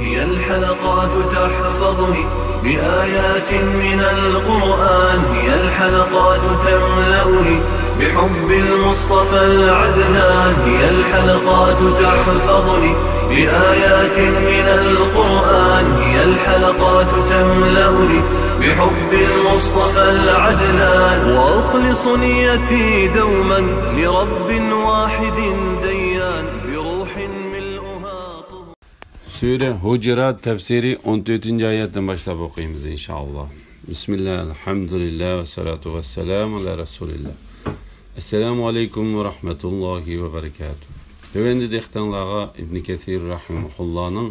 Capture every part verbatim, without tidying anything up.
هي الحلقات تحفظني بآيات من القرآن، هي الحلقات تملأني بحب المصطفى العدنان، هي الحلقات تحفظني بآيات من القرآن، هي الحلقات تملأني بحب المصطفى العدنان، وأخلص نيتي دوما لرب واحد ديان، بروح ملؤها طهور. سۈرە ھۇجۇرات تەپسىرى ئون تۆتىنچى ئايەتتىن باشلاپ ئوقۇيمىز، ئىنشائاللا. بىسمىللا، ئەلھەمدۇلىللا، ۋەسسالاتۇ ۋەسسالامۇ ئالا رەسۇلىللا. ئەسسالامۇ ئەلەيكۇم ۋە رەھمەتۇللاھى ۋە بەرىكاتۇھ. تۆۋەندە دىققىتىڭلارغا ئىبن كەسىر رەھىمەھۇللانىڭ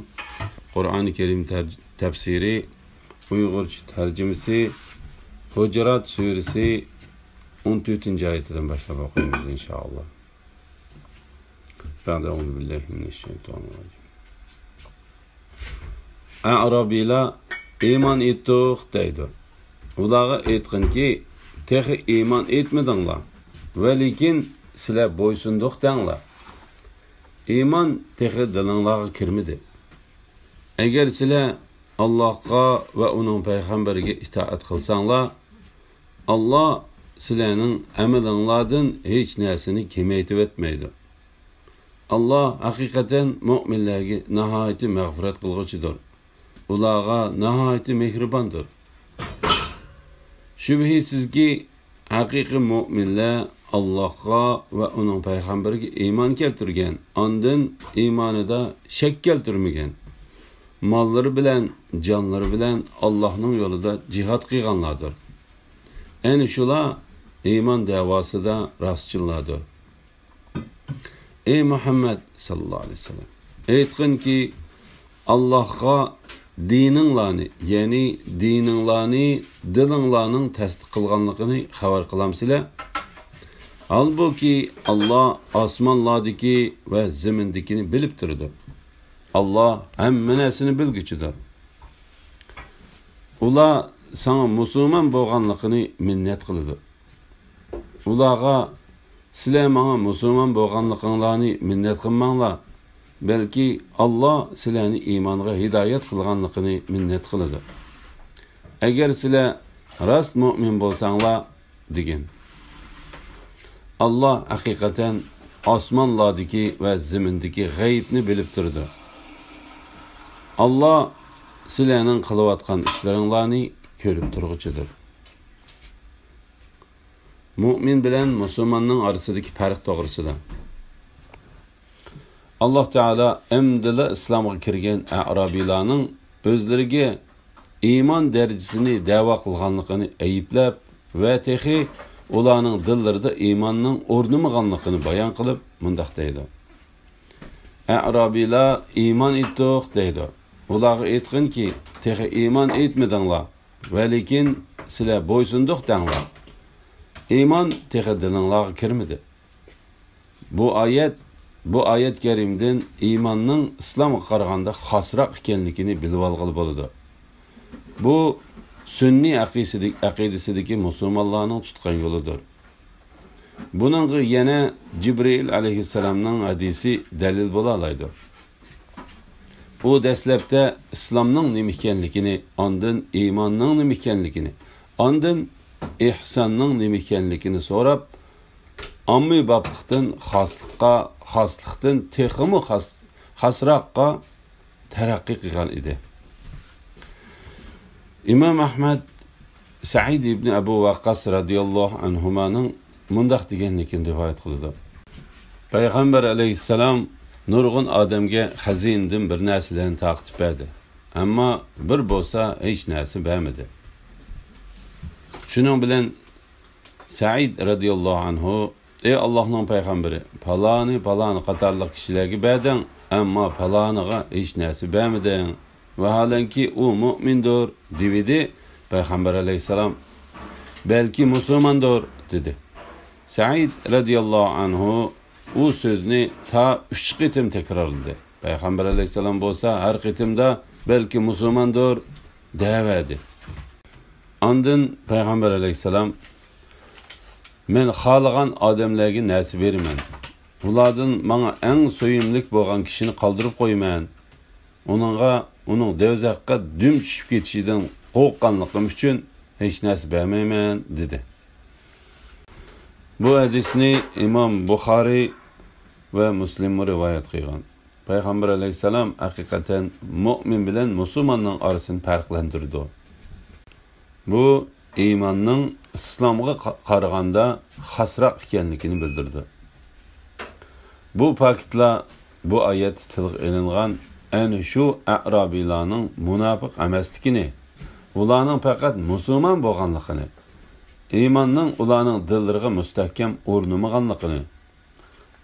قۇرئانى كەرىم تەر-، تەپسىرى، ئۇيغۇرچە تەرجىمىسى، ھۇجۇرات سۈرىسى ئون تۆتىنچى ئايىتىدىن باشلاپ ئوقۇيمىز، ئىنشائاللا. بەئدە، ئەئۇزۇ بىللاھى مىنەششەيتانىررەجىم. ئەئرابىيلار «ئىمان ئېيتتۇق» دەيدۇ. ئۇلارغا ئېيتقىنكى، «تېخى ئىمان ئېيتمىدىڭلار، ۋە لېكىن سىلەر بويسۇندۇق» دەڭلار. ئىمان تېخى دىلىڭلارغا كىرمىدى. ئەگەر سىلەر ئاللاھقا ۋە ئۇنىڭ پەيغەمبىرىگە ئىتائەت قىلساڭلار، ئاللا سىلەرنىڭ ئەمىلىڭلاردىن ھېچ نەرسىنى كېمەيتىۋەتمەيدۇ. ئاللا ھەقىقەتەن مۆمىنلەرگە ناھايىتى مەغپىرەت قىلغۇچىدۇر. ئۇلارغا ناھايىتى مېھرىباندۇر. شۈبھىسىزكى، ھەقىقىي مۆمىنلەر ئاللاھقا ۋە ئۇنىڭ پەيغەمبىرىگە ئىمان كەلتۈرگەن، ئاندىن ئىمانىدا شەك كەلتۈرمىگەن، ماللىرى بىلەن، جانلىرى بىلەن ئاللاھنىڭ يولىدا جىھاد قىلغانلاردۇر. ئەنە شۇلار ئىمان دەۋاسىدا راستچىللاردۇر. ئەي مۇھەممەد ساللاللاھۇ ئەلەيھى ۋەسەللەم، ئېيتقىنكى، ئاللاھقا دىنىڭلارنى، يەنى دىنىڭلارنى دىلىڭلارنىڭ تەستىق قىلغانلىقىنى خەۋەر قىلامسىلەر؟ ھالبۇكى، ئاللا ئاسمانلاردىكى ۋە زېمىندىكىنى بىلىپ تۇرىدۇ. ئاللا ھەممە نەرسىنى بىلگۈچىدۇر. ئۇلار ساڭا مۇسۇلمان بولغانلىقىنى مىننەت قىلىدۇ. ئۇلارغا، «سىلەر ماڭا مۇسۇلمان بولغانلىقىڭلارنى مىننەت قىلماڭلار، بەلكى ئاللا سىلەرنى ئىمانغا ھىدايەت قىلغانلىقىنى مىننەت قىلىدۇ. ئەگەر سىلەر راست مۆمىن بولساڭلار» دېگىن. ئاللا ھەقىقەتەن ئاسمانلاردىكى ۋە زېمىندىكى غەيىبنى بىلىپ تۇرىدۇ. ئاللا سىلەرنىڭ قىلىۋاتقان ئىشلىرىڭلارنى كۆرۈپ تۇرغۇچىدۇر. مۆمىن بىلەن مۇسۇلماننىڭ ئارىسىدىكى پەرق توغرىسىدا. ئاللا تائالا ئەمدىلا ئىسلامغا كىرگەن ئەئرابىيلارنىڭ ئۆزلىرىگە ئىمان دەرىجىسىنى دەۋا قىلغانلىقىنى ئەيىبلەپ ۋە تېخى ئۇلارنىڭ دىللىرىدا ئىماننىڭ ئورنىمىغانلىقىنى بايان قىلىپ مۇنداق دەيدۇ: «ئەئرابىيلار ئىمان ئېيتتۇق» دەيدۇ. ئۇلارغا ئېيتقىنكى، «تېخى ئىمان ئېيتمىدىڭلار، ۋە لېكىن سىلەر بويسۇندۇق دەڭلار. ئىمان تېخى دىلىڭلارغا كىرمىدى.» بۇ ئايەت، بۇ ئايەت كەرىمدىن ئىماننىڭ ئىسلامغا قارىغاندا خاسراق ئىكەنلىكىنى بىلىۋالغىلى بولىدۇ. بۇ سۈننىي ئەقىسىدە-، ئەقىدىسىدىكى مۇسۇلمانلارنىڭ تۇتقان يولىدۇر. بۇنىڭغا يەنە جىبرىئىل ئەلەيھىسسالامنىڭ ھەدىسى دەلىل بولالايدۇ. ئۇ دەسلەپتە ئىسلامنىڭ نېمە ئىكەنلىكىنى، ئاندىن ئىماننىڭ نېمە ئىكەنلىكىنى، ئاندىن ئېھساننىڭ نېمە ئىكەنلىكىنى سوراپ، ئاممىبابلىقتىن خاسلىققا، خاسلىقتىن تېخىمۇ خاس-، خاسراققا تەرەققىي قىلغان ئىدى. ئىمام ئەھمەد سەئىد ئىبنى ئەبۇ ۋەققاس رەزىياللاھۇ ئەنھۇمانىڭ مۇنداق دېگەنلىكىنى رىۋايەت قىلىدۇ: پەيغەمبەر ئەلەيھىسسالام نۇرغۇن ئادەمگە خەزىنىدىن بىر نەرسىلەرنى تارقىتىپ بەردى، ئەمما بىر بولسا ھېچ نەرسە بەرمىدى. شۇنىڭ بىلەن سەئىد رەزىياللاھۇ ئەنھۇ: «ئەي ئاللاھنىڭ پەيغەمبىرى، پالانى، پالانى قاتارلىق كىشىلەرگە بەردىڭ، ئەمما پالانىغا ھېچ نەرسە بەرمىدىڭ. ۋاھالەنكى، ئۇ مۆمىندۇر» دېۋىدى. پەيغەمبەر ئەلەيھىسسالام: «بەلكى مۇسۇلماندۇر» دېدى. سەئىد رەزىياللاھۇ ئەنھۇ ئۇ سۆزنى تا ئۈچ قېتىم تەكرارلىدى. پەيغەمبەر ئەلەيھىسسالام بولسا ھەر قېتىمدا «بەلكى مۇسۇلماندۇر» دەۋەردى. ئاندىن پەيغەمبەر ئەلەيھىسسالام: «مەن خالىغان ئادەملەرگە نەرسە بېرىمەن. بۇلاردىن ماڭا ئەڭ سۆيۈملۈك بولغان كىشىنى قالدۇرۇپ قويىمەن. ئۇنىڭغا ئۇنىڭ دوزاخقا دۈم چۈشۈپ كېتىشىدىن قورققانلىقىم ئۈچۈن ھېچ نەرسە بەرمەيمەن» دېدى. بۇ ھەدىسنى ئىمام بۇخارىي ۋە مۇسلىممۇ رىۋايەت قىلغان. پەيغەمبەر ئەلەيھىسسالام ھەقىقەتەن مۆمىن بىلەن مۇسۇلماننىڭ ئارىسىنى پەرقلەندۈرىدۇ. بۇ ئىماننىڭ ئىسلامغا قا-، قارىغاندا خاسراق ئىكەنلىكىنى بىلدۈرىدۇ. بۇ پاكىتلار بۇ ئايەتتە تىلغا ئېلىنغان ئەنە شۇ ئەرابىيلارنىڭ مۇناپىق ئەمەسلىكىنى، ئۇلارنىڭ پەقەت مۇسۇلمان بولغانلىقىنى، ئىماننىڭ ئۇلارنىڭ دىللىرىغا مۇستەھكەم ئورنىمىغانلىقىنى،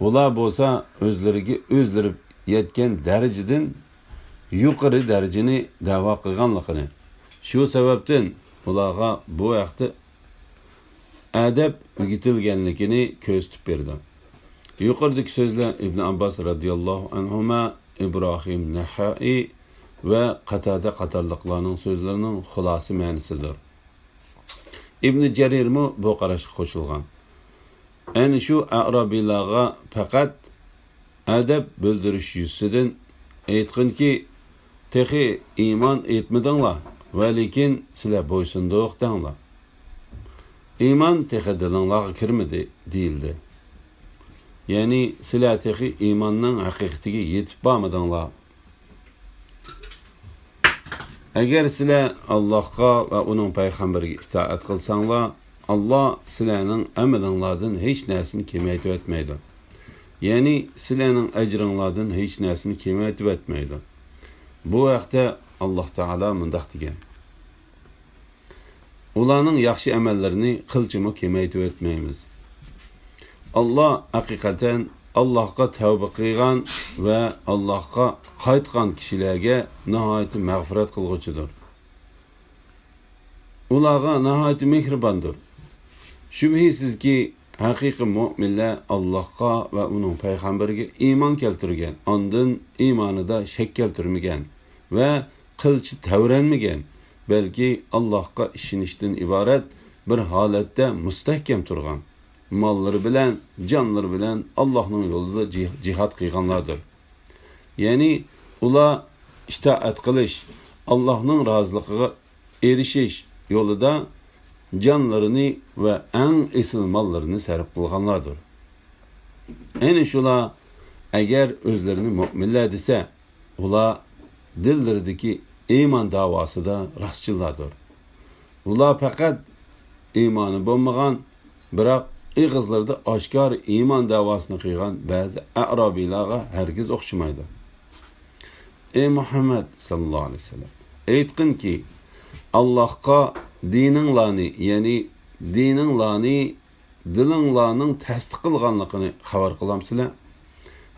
ئۇلار بولسا ئۆزلىرىگە ئۆزلىرى يەتكەن دەرىجىدىن يۇقىرى دەرىجىنى دەۋا قىلغانلىقىنى، شۇ سەۋەبتىن ئۇلارغا بۇ ھەقتە ئەدەپ ئۆگىتىلگەنلىكىنى كۆرسىتىپ بېرىدۇ. يۇقىرىدىكى سۆزلەر ئىبن ئابباس رەزىياللاھۇ ئەنھۇما، ئىبراھىم نەخەئى ۋە قەتادە قاتارلىقلارنىڭ سۆزلىرىنىڭ خۇلاسە مەنىسىدۇر. ئىبن جەرىرمۇ بۇ قاراشقا قوشۇلغان. ئەنە شۇ ئەرابىيلارغا پەقەت ئەدەپ بىلدۈرۈش يۈزىسىدىن ئېيتقىنكى، تېخى ئىمان ئېيتمىدىڭلار، ۋەلىكىن سىلەر بويسۇندۇق دەڭلار. ئىمان تېخى دىلىڭلارغا كىرمىدى، دېيىلدى. يەنى سىلەر تېخى ئىماننىڭ ھەقىقىتىگە يېتىپ بارمىدىڭلار. ئەگەر سىلەر ئاللاھقا ۋە ئۇنىڭ پەيغەمبىرىگە ئىتائەت قىلساڭلار، ئاللا سىلەرنىڭ ئەمىلىڭلاردىن ھېچ نەرسىنى كېمەيتىۋەتمەيدۇ. يەنى سىلەرنىڭ ئەجرىڭلاردىن ھېچ نەرسىنى كېمەيتىۋەتمەيدۇ. بۇ ھەقتە ئاللا تائالا مۇنداق دېگەن: ئۇلارنىڭ ياخشى ئەمەللىرىنى قىلچىمۇ كېمەيتىۋەتمەيمىز. ئاللا ھەقىقەتەن ئاللاھقا تەۋبە قىلغان ۋە ئاللاھقا قايتقان كىشىلەرگە ناھايىتى مەغپىرەت قىلغۇچىدۇر. ئۇلارغا ناھايىتى مېھرىباندۇر. شۈبھىسىزكى، ھەقىقىي مۆمىنلەر ئاللاھقا ۋە ئۇنىڭ پەيغەمبىرىگە ئىمان كەلتۈرگەن، ئاندىن ئىمانىدا شەك كەلتۈرمىگەن ۋە قىلچە تەۋرەنمىگەن، بەلكى ئاللاھقا ئىشىنىشتىن ئىبارەت بىر ھالەتتە مۇستەھكەم تۇرغان، ماللىرى بىلەن، جانلىرى بىلەن ئاللاھنىڭ يولىدا جىھ-، جىھاد قىلغانلاردۇر. يەنى ئۇلار ئىتائەت قىلىش، ئاللاھنىڭ رازىلىقىغا ئېرىشىش يولىدا جانلىرىنى ۋە ئەڭ ئېسىل ماللىرىنى سەرپ قىلغانلاردۇر. ئەنە شۇلار ئەگەر ئۆزلىرىنى مۆمىنلەر دېسە، ئۇلار دىللىرىدىكى ئىمان داۋاسىدا راستچىللاردۇر. ئۇلار پەقەت ئىمانى بولمىغان، بىراق ئېغىزلىرىدا ئاشكارا ئىمان داۋاسىنى قىلغان بەزى ئەرابىيلارغا ھەرگىز ئوخشىمايدۇ. ئەي مۇھەممەد ساللاللاھۇ ئەلەيھى ۋەسەللەم، ئېيتقىنكى، ئاللاھقا دىنىڭلارنى، يەنى دىنىڭلارنى دىلىڭلارنىڭ تەستىق قىلغانلىقىنى خەۋەر قىلامسىلەر؟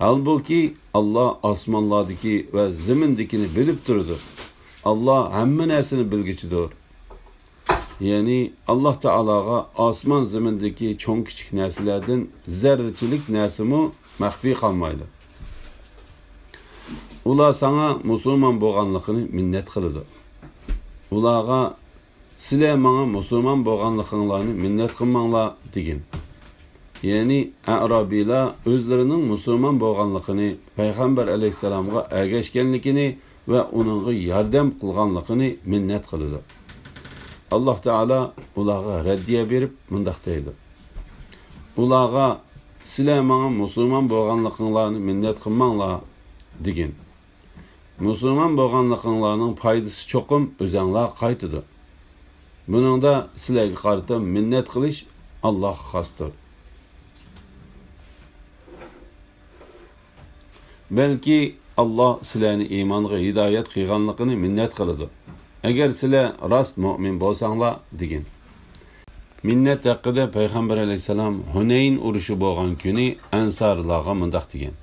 ھالبۇكى، ئاللا ئاسمانلاردىكى ۋە زېمىندىكىنى بىلىپ تۇرىدۇ. ئاللا ھەممە نەرسىنى بىلگۈچىدۇر. يەنى، ئاللا تائالاغا ئاسمان زېمىندىكى چوڭ-كىچىك نەرسىلەردىن زەررىچىلىك نەرسىمۇ مەخپىي قالمايدۇ. ئۇلار ساڭا مۇسۇلمان بولغانلىقىنى مىننەت قىلىدۇ. ئۇلارغا، سىلەر ماڭا مۇسۇلمان بولغانلىقىڭلارنى مىننەت قىلماڭلار، دېگىن. يەنى ئەرابىيلار ئۆزلىرىنىڭ مۇسۇلمان بولغانلىقىنى، پەيغەمبەر ئەلەيھىسسالامغا ئەگەشكەنلىكىنى ۋە ئۇنىڭغا ياردەم قىلغانلىقىنى مىننەت قىلىدۇ. ئاللا تائالا ئۇلارغا رەددىيە بېرىپ مۇنداق دەيدۇ: ئۇلارغا، سىلەر ماڭا مۇسۇلمان بولغانلىقىڭلارنى مىننەت قىلماڭلار، دېگىن. مۇسۇلمان بولغانلىقىڭلارنىڭ پايدىسى چوقۇم ئۆزەڭلارغا قايتىدۇ. بۇنىڭدا سىلەرگە قارىتا مىننەت قىلىش ئاللاغا خاستۇر. بەلكى ئاللا سىلەرنى ئىمانغا ھىدايەت قىلغانلىقىنى مىننەت قىلىدۇ، ئەگەر سىلەر راست مۆمىن بولساڭلار، دېگىن. مىننەت ھەققىدە پەيغەمبەر ئەلەيھىسسالام ھۇنەين ئۇرۇشى بولغان كۈنى ئەنسارىلارغا مۇنداق دېگەن: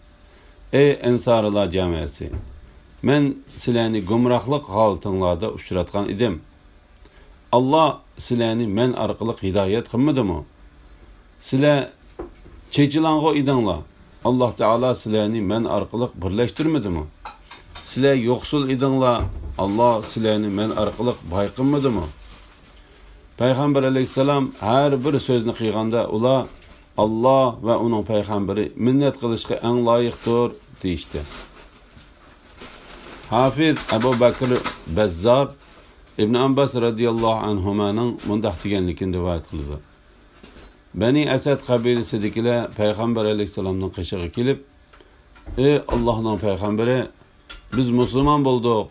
ئەي ئەنسارىلار جامائەسى! مەن سىلەرنى گۇمراھلىق ھالىتىڭلاردا ئۇچراتقان ئىدىم. ئاللا سىلەرنى مەن ئارقىلىق ھىدايەت قىلمىدىمۇ؟ سىلەر چېچىلاڭغۇ ئىدىڭلار، ئاللا تائالا سىلەرنى مەن ئارقىلىق بىرلەشتۈرمىدىمۇ؟ سىلەر يوقسۇل ئىدىڭلار، ئاللا سىلەرنى مەن ئارقىلىق باي قىلمىدىمۇ؟ پەيغەمبەر ئەلەيھىسسالام ھەر بىر سۆزنى قىلغاندا ئۇلار، ئاللا ۋە ئۇنىڭ پەيغەمبىرى مىننەت قىلىشقا ئەڭ لايىقتۇر، دېيىشتى. ھافىز ئەبۇ بەكرى بەززار ئىبن ئابباس رەزىياللاھۇ ئەنھۇمانىڭ مۇنداق دېگەنلىكىنى رىۋايەت قىلىدۇ. بەنى ئەسەد قەبىلىسىدىكىلەر پەيغەمبەر ئەلەيھىسسالامنىڭ قېشىغا كېلىپ، ئى ئاللاھنىڭ پەيغەمبىرى، بىز مۇسۇلمان بولدۇق.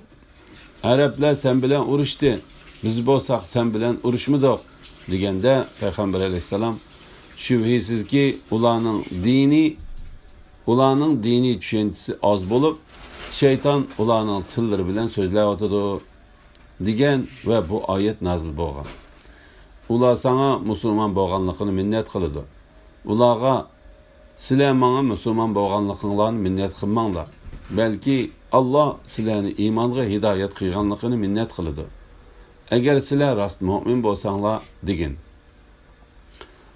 ئەرەبلەر سەن بىلەن ئۇرۇشتى. بىز بولساق سەن بىلەن ئۇرۇشمىدۇق، دېگەندە پەيغەمبەر ئەلەيھىسسالام، شۈبھىسىزكى، ئۇلارنىڭ دىنى، ئۇلارنىڭ دىنىي چۈشەنچىسى ئاز بولۇپ، شەيتان ئۇلارنىڭ تىللىرى بىلەن سۆزلەۋاتىدۇ، دېگەن ۋە بۇ ئايەت نازىل بولغان. ئۇلار ساڭا مۇسۇلمان بولغانلىقىنى مىننەت قىلىدۇ. ئۇلارغا، سىلەر ماڭا مۇسۇلمان بولغانلىقىڭلارنى مىننەت قىلماڭلار. بەلكى ئاللا سىلەرنى ئىمانغا ھىدايەت قىلغانلىقىنى مىننەت قىلىدۇ. ئەگەر سىلەر راست مۆمىن بولساڭلار، دېگىن.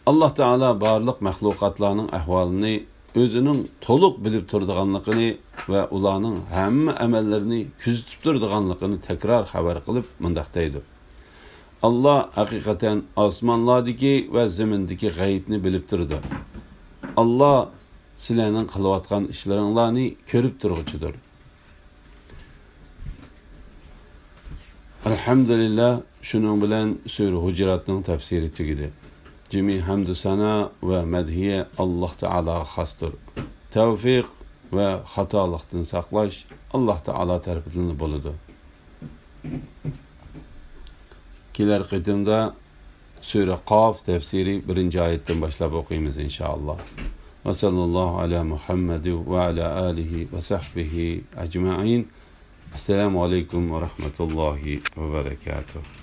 ئاللا تائالا بارلىق مەخلۇقاتلارنىڭ ئەھۋالىنى ئۆزىنىڭ تولۇق بىلىپ تۇرىدىغانلىقىنى ۋە ئۇلارنىڭ ھەممە ئەمەللىرىنى كۆزىتىپ تۇرىدىغانلىقىنى تەكرار خەۋەر قىلىپ مۇنداق دەيدۇ: ئاللا ھەقىقەتەن ئاسمانلاردىكى ۋە زېمىندىكى غەيىبنى بىلىپ تۇرىدۇ. ئاللا سىلەرنىڭ قىلىۋاتقان ئىشلىرىڭلارنى كۆرۈپ تۇرغۇچىدۇر. ئەلھەمدۇلىللا، شۇنىڭ بىلەن سۈرە ھۇجراتنىڭ تەپسىرى تۈگىدى. جىمى ھەمدۇ سانا ۋە مەدھىيە ئاللا تائالاغا خاستۇر. تەۋفىق ۋە خاتالىقتىن ساقلاش ئاللا تائالا تەرىپىدىن بولىدۇ. كېلەر قېتىمدا سۈرە قاف تەپسىرى بىرىنچى ئايەتتىن باشلاپ ئوقۇيمىز، ئىنشائاللا. ۋە سەللەللاھۇ ئەلا مۇھەممەد ۋە ئەلا ئالىھى ۋە سەھبىھى ئەجمەئىن. ئەسسالامۇ ئەلەيكۇم ۋە رەھمەتۇللاھى ۋە بەرەكاتۇھ.